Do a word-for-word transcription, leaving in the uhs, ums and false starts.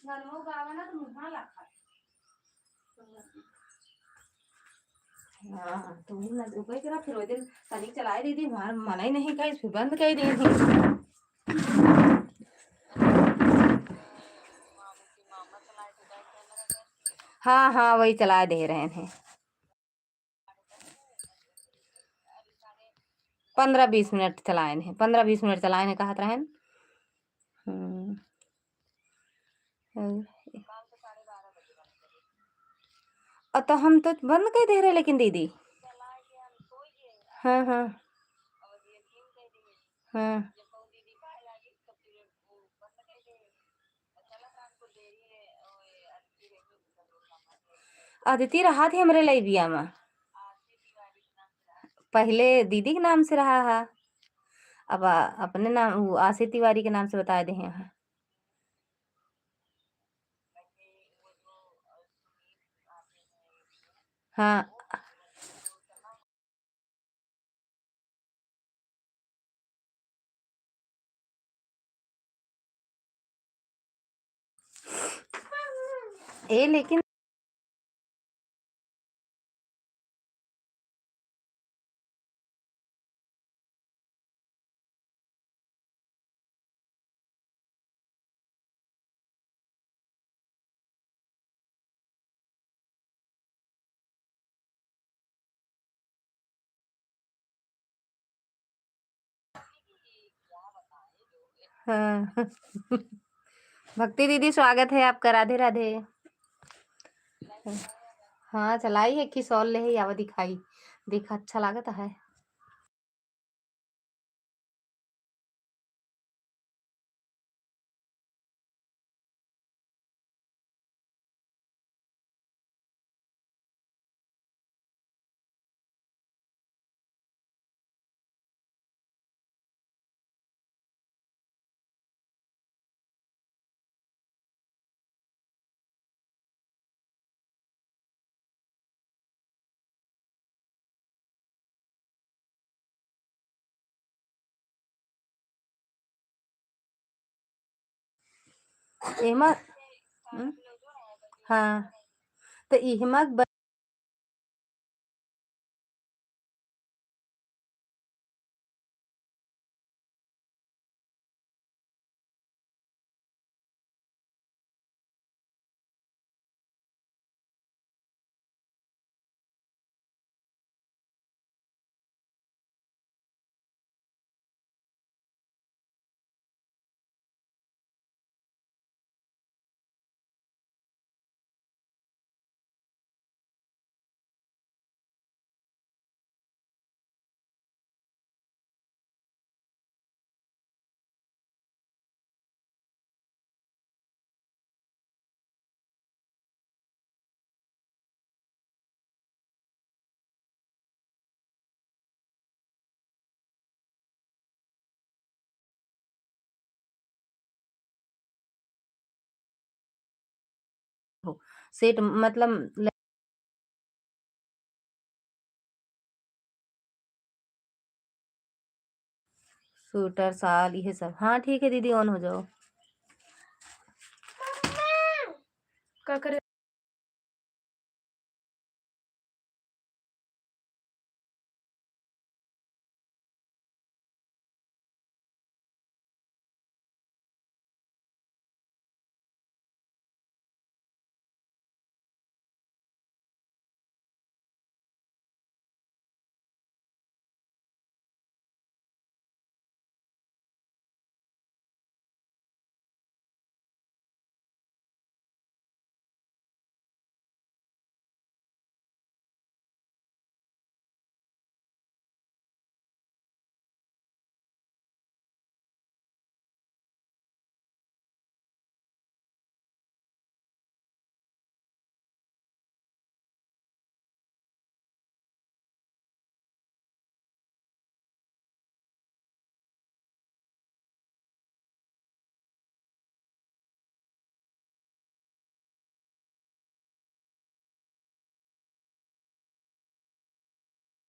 गरमो गावा ना तो मुँह लाखा। हाँ, तो मुँह ना ऊपर करा, फिर वो दिन तनिक चलाए दीदी, हमार मना ही नहीं कही, फिर बंद कर दी थी। हाँ, हाँ, वही चलाए दे रहे हैं। पन्द्रह बीस मिनट चलाए हैं, पन्द्रह बीस मिनट चलाए हैं, कहत रहन। हम्म। और, और तो हम तो बंद कर दे रहे, लेकिन दीदी। हाँ, हाँ। हाँ। अदिति रहा थी हमरे लाइबिया में। पहिले दीदी के नाम से रहा हा, अब आ, अपने नाम, उ आशी तिवारी के नाम से बता दे हैं। हाँ। ए, लेकिन हाँ। भक्ति दीदी, स्वागत है आपका, राधे राधे। हाँ, चलाई है कि सॉल ले है, आवा दिखाई, देखा, अच्छा लागत है। एमा, हम्म? हाँ, तो इहमा ब- हो, सेट मतलब ले- स्वेटर, साल, इहे सब। हाँ, ठीक है दीदी, on हो जाओ। का करे?